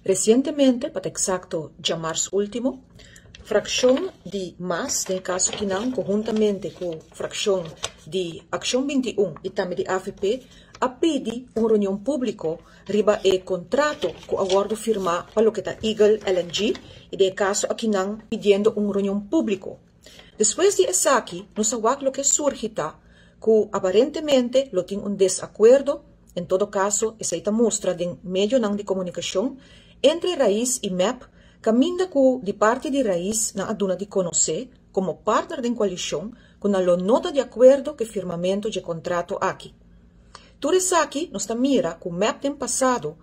Resientemente, pa ta eksakto djamars último, frakshon di mas, den e kaso kinan konhuntamente ku frakshon di Akshon 21 i tambe di avp, a pidi un reunion públiko riba e kontrato ku a wòrdu firmá pa loke ta Eagle LNG i den e kaso akinan pidiendo un reunion públiko. Despues di esaki nos a wak loke surgi ta ku aparentemente lo tin un desakuerdo, en todo kaso esei ta mustra den medionan di komunikashon, entre Raiz i mep kaminda ku di parti di Raiz nan a duna di konosé komo partner den koalishon ku nan lo no ta di akuerdo ku e firmamentu dje kontrato aki. Tur esaki nos ta mira ku mep den pasado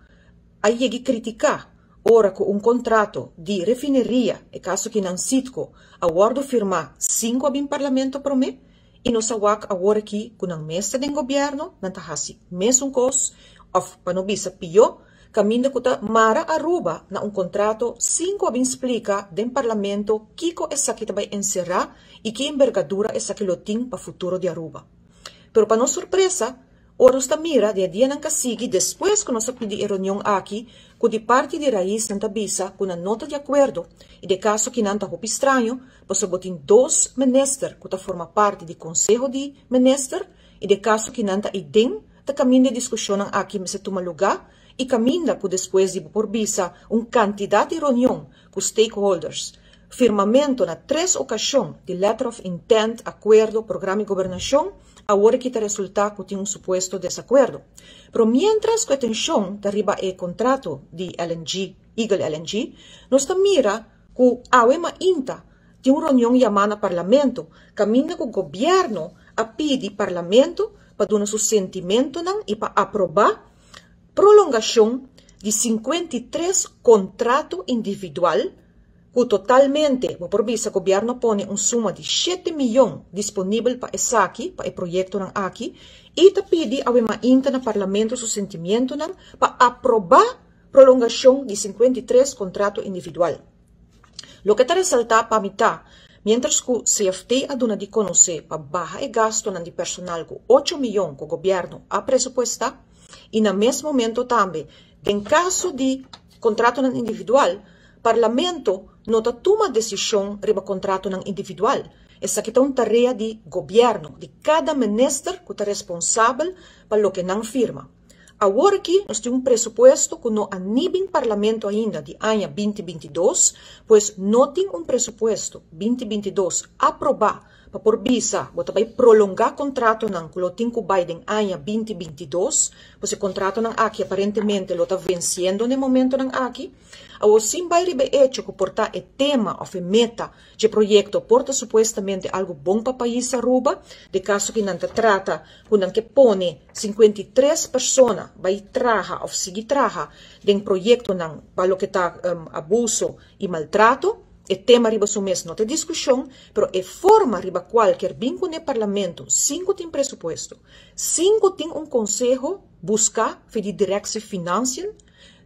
a yegi kritiká ora ku un kontrato di refineria, e kaso kinan Citgo, a wòrdu firmá sin ku a bin parlamento promé i nos a wak awor aki ku nan mes ta den gobièrnu nan ta hasi mesun kos òf pa no bisa pió kaminda ku ta mara Aruba na un kontrato sin ku a bin splika den parlamento kiko esaki ta bai enserá i ki embergadura esaki lo tin pa futuro di Aruba. Pero pa nos sorpresa, ora nos ta mira den e dianan ka sigui despues ku nos a pidi e reunion aki ku di parti di Raiz nan ta bisa ku nan no ta di akuerdo i den kaso ki nan ta hopi straño pasobra bo tin dos minister ku ta forma parti di konseho di minister i den kaso ki nan ta iden ta kaminda e diskushonnan aki mester tuma lugá i kaminda ku despues di bo por bisa un kantidat di reunion ku stakeholders, firmamento na tres okashon di letter of intent, akuerdo, programa i gobernashon, awor aki ta resultá ku tin un supuesto desakuerdo. Pero miéntras ku e tenshon ta riba e kontrato di LNG, Eagle LNG, nos ta mira ku awe mainta tin un reunion yamá na Parlamento kaminda ku gobièrnu a pidi Parlamento pa duna su sentimentonan i pa aprobá prolongashon di 53 kontrato individual ku totalmente, bo por bisa, gobièrnu a pone un suma di shete miyon disponibel pa esaki, pa e proyektonan aki, i ta pidi awe mainta na Parlamento su sentimientonan pa aprobá prolongashon di 53 kontrato individual. Loke ta resaltá pa mi ta, miéntras ku CFT a duna di konosé pa baha e gastunan di personal ku ocho miyon ku gobièrnu a presupuestá, i na mes momento tambe den kaso di kontratonan individual, Parlamento no ta tuma desishon riba kontratonan individual. Esaki ta un tarea di gobièrnu, di kada minister ku ta responsabel pa loke nan firma. Awor aki nos tin un presupuesto ku no a ni bin Parlamento ainda di aña 2022, pues no tin un presupuesto 2022 aprobá pa por bisa bo ta bai prolongá kontratonan ku lo tin ku bai den aña 2022, pues e kontratonan aki aparentemente lo ta vensiendo na e momentonan aki. Awor sin bai riba e echo ku por ta e tema òf e meta dje proyekto por ta supuestamente algu bon pa pais Aruba, den kaso ki nan ta trata ku nan ke pone 53 persona bai traha òf sigui traha den proyektonan pa loke ta abuso i maltrato, e tema riba su mes no ta e diskushon, pero e forma riba kual kier bin kuné Parlamento sin ku tin presupuesto, sin ku tin un konseho buská for di Directie Financiën,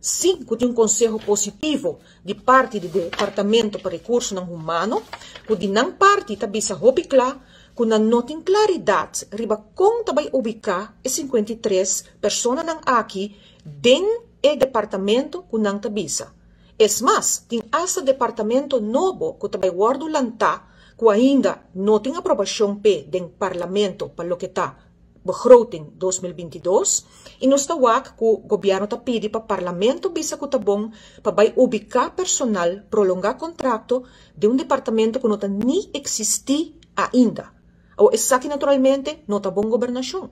sin ku tin un konseho positivo di parti di Departamento pa Rekursonan Humano, ku di nan parti ta bisa hopi kla ku nan no tin klaridat riba kon ta bai ubiká e 53 personanan aki den e departamento ku nan ta bisa. Es mas, tin asta departamento nobo ku ta bai wòrdu lantá ku ainda no tin aprobashon p'e den Parlamento pa loke ta begroting 2022 i nos ta wak ku gobièrnu ta pidi pa Parlamento bisa ku ta bon pa bai ubiká personal, prolongá kontrakto den un departamento ku no ta ni eksistí ainda. Awor esaki naturalmente no ta bon gobernashon.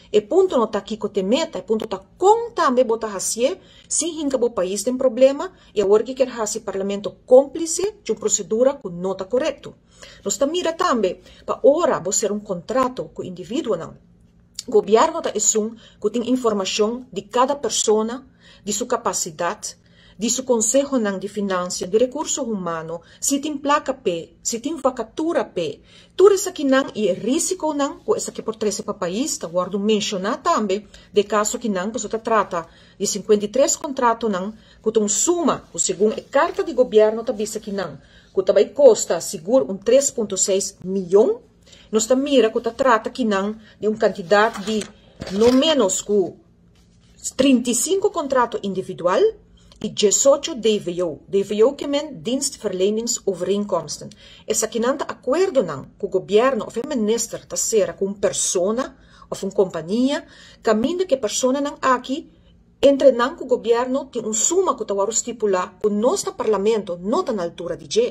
E punto no ta kiko t'e meta, e punto ta kon tambe bo ta hasié sin hinka bo pais den problema i awor ki kier hasi Parlamento kómplise di un prosedura ku no ta korekto. Nos ta mira tambe pa ora bo sera un kontrato ku individuonan, gobièrnu ta esun ku tin informashon di kada persona, di su kapasidat, di su konsehonan di finansia, di rekurso humano, si tin plaka p'e, si tin vakatura p'e. Tur esakinan i e risikonan ku esaki por trese pa pais ta wòrdu menshoná tambe den e kaso akinan pasobra ta trata di 53 kontratonan ku ta un suma ku segun e karta di gobièrnu ta bisa akinan ku ta bai kosta sigur un 3.6 miyon. Nos ta mira ku ta trata akinan di un kantidat di no ménos ku 35 kontrato individual. i 18 DVO. DVO ke men Dienstverleningsovereenkomsten. Esakinan ta akuerdonan ku gobièrnu òf e minister ta sera ku un persona òf un kompania kaminda ku e personanan aki entre nan ku gobièrnu tin un suma ku ta wòrdu stipulá ku nos na parlamento no ta na altura di dje.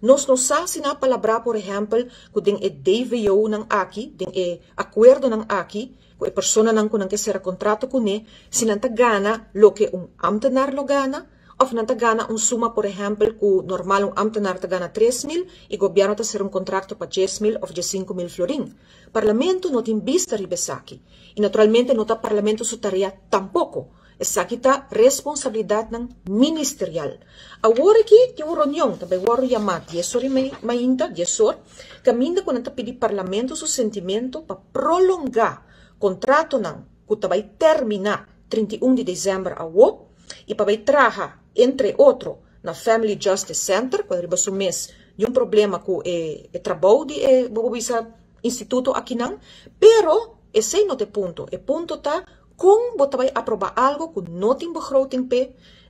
Nos no sa si nan a palabrá por ehèmpel ku den e DVO-nan aki, den e akuerdonan aki, ku e personanan ku nan ke sera kontrato kuné, si nan ta gana loke un ámtenar lo gana, òf nan ta gana un suma por ehèmpel ku normal un ámtenar ta gana 3000 i gobièrnu ta sera un kontrakto pa 10.000 òf 15.000 florin. Parlamento no tin bista riba esaki. I naturalmente no ta Parlamento su tarea tampoko. Esaki ta responsabilidatnan ministerial. Awor aki tin un reunion ta bai wòrdu yamá 10 or i mainta, 10 or, kaminda ku nan ta pidi Parlamento su sentimento pa prolongá kontratonan ku ta bai terminá 31 di desèmber awo i pa bai traha entre otro na Family Justice Center ku riba su mes niun problema ku e trabou di e bo por bisa instituto akinan, pero esei no ta e punto. E punto ta kon bo ta bai aprobá algu ku no tin begroting p'e,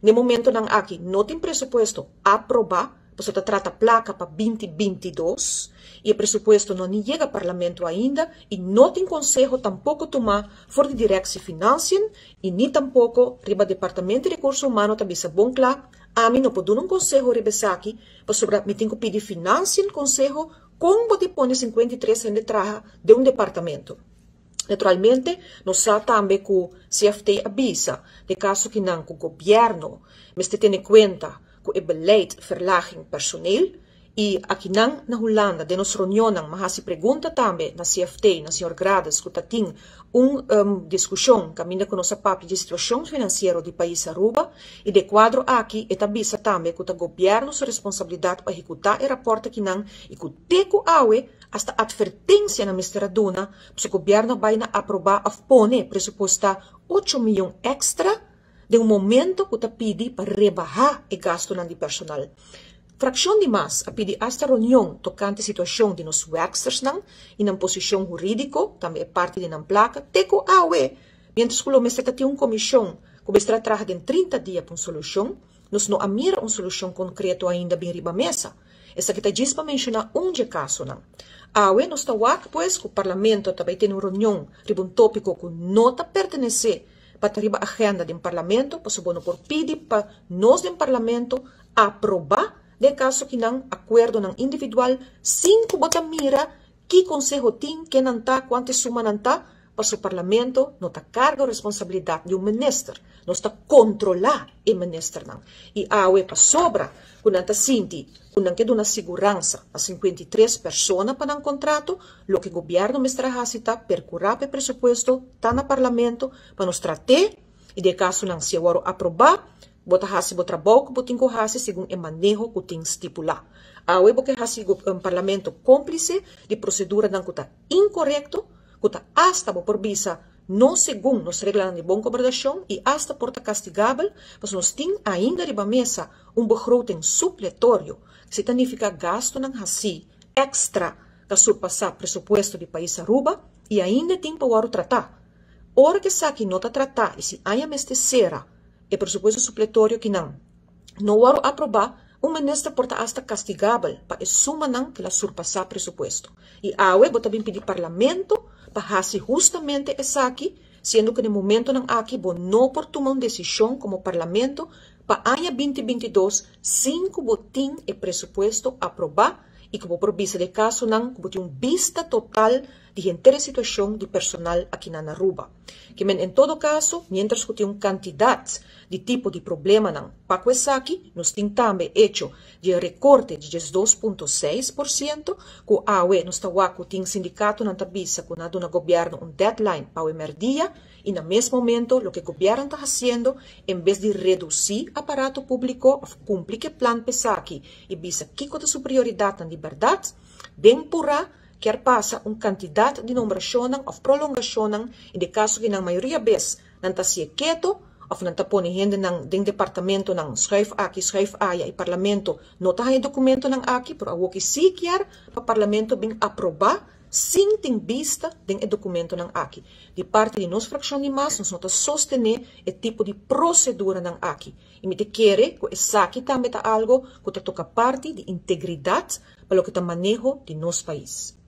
n'e momentonan aki no tin presupuesto aprobá, pasobra ta trata plaka pa 2022 i e presupuesto no a ni yega parlamento ainda i no tin konseho tampoko tumá for di Directie Financiën i ni tampoko riba Departamento di Rekurso Humano ta bisa bon kla, ami no por duna un konseho riba esaki pasobra mi tin ku pidi Financiën konseho kon bo ta pone 53 hende traha den un departamento. Naturalmente, nos sa tambe ku CFT a bisa den kaso kinan ku gobièrnu mester tene kuenta ku e beleid verlaging personeel i akinan na Hulanda den nos reunionnan m'a hasi pregunta tambe na CFT, na señor Grades ku ta tin un diskushon kaminda ku nos a papia di situashon finansiero di pais Aruba i den kuadro aki e ta bisa tambe ku ta gobièrnu su responsabilidat pa ehekutá e rapòrt akinan i ku te ku awe hasta atvertensia nan mester a duna pasobra gobièrnu a bai na aprobá òf pone presupuestá 8 mion èkstra den un momento ku ta pidi pa rebahá e gastunan di personal. Frakshon di MAS a pidi hasta reunion tokante situashon di nos werkstersnan i nan posishon hurídiko, tambe e parti di nan plaka, te ku awe, mientras ku lo mester ta tin un komishon ku mester a traha den 30 dia pa un solushon, nos no a mira un solushon konkreto ainda bin riba mesa. Esaki ta djis pa menshoná un dje kasonan. Awe nos ta wak pues ku parlamento ta bai tene un reunion riba un tópiko ku no ta pertenesé pa ta riba agenda den parlamento, pasobra bo no por pidi pa nos den parlamento aprobá den kaso kinan akuerdonan individual sin ku bo ta mira ki konseho tin, ken nan ta, kuantu e suma nan ta, pasobra parlamento no ta karga responsabilidat di un minister. Nos ta kontrolá e ministernan. I awe pasobra ku nan ta sinti ku nan ke duna siguransa pa 53 persona pa nan kontrato, loke gobièrnu mester a hasi ta perkurá pa e presupuesto ta na parlamento pa nos trat'é i den kasonan si e wòrdu aprobá, bo ta hasi bo trabou ku bo tin ku hasi segun e maneho ku tin stipulá. Awe bo ke hasi parlamento kómplise di proseduranan ku ta inkorekto, ku ta hasta bo por bisa no segun nos reglanan di bon gobernashon i hasta por ta kastigabel, pasobra nos tin ainda riba mesa un begroting supletorio, esei ta nifiká gastunan hasí èkstra ta surpasá presupuesto di pais Aruba i ainda tin pa wòrdu tratá. Ora ku esaki no ta tratá i si aña mester sera e presupuesto supletorio kinan no wòrdu aprobá, un minister por ta hasta kastigabel pa e sumanan ku el a surpasá presupuesto. I awe bo ta bin pidi parlamento pa hasi hustamente esaki, siendo ku den momentonan aki bo no por tuma un desishon komo parlamento pa aña 2022 sin ku bo tin e presupuesto aprobá i ku bo por bisa den kasonan ku bo tin un bista total di henter e situashon di personal akinan na Aruba. Ke men en todo kaso, mientras ku tin un kantidat di tipo di problemanan pa ku esaki, nos tin tambe echo di e rekorte di 12.6% ku awe nos ta wak ku tin sindikatonan ta bisa ku nan a duna gobièrnu un deadline pa awe mèrdia i na mes momento loke gobièrnu ta hasiendo en bes di redusí aparato públiko òf kumpli ku e plan pa esaki i bisa kiko ta su prioridatnan di bèrdat, den purá kier pasa un kantidat di nombrashonnan òf prolongashonnan i den kaso ku nan mayoria bes nan ta hasié keto òf nan ta pone hendenan den departamentonan schuif aki schuif aya i parlamento no ta haña dokumentonan aki pero awoki sí kier pa parlamento bin aprobá. sin tin bista den e dokumentonan aki. Di parti di nos frakshon di mas, nos no ta sostené e tipo di proseduranan aki. I mi ta kere ku esaki tambe ta algu ku ta toka parti di integridat pa loke ta maneho di nos pais.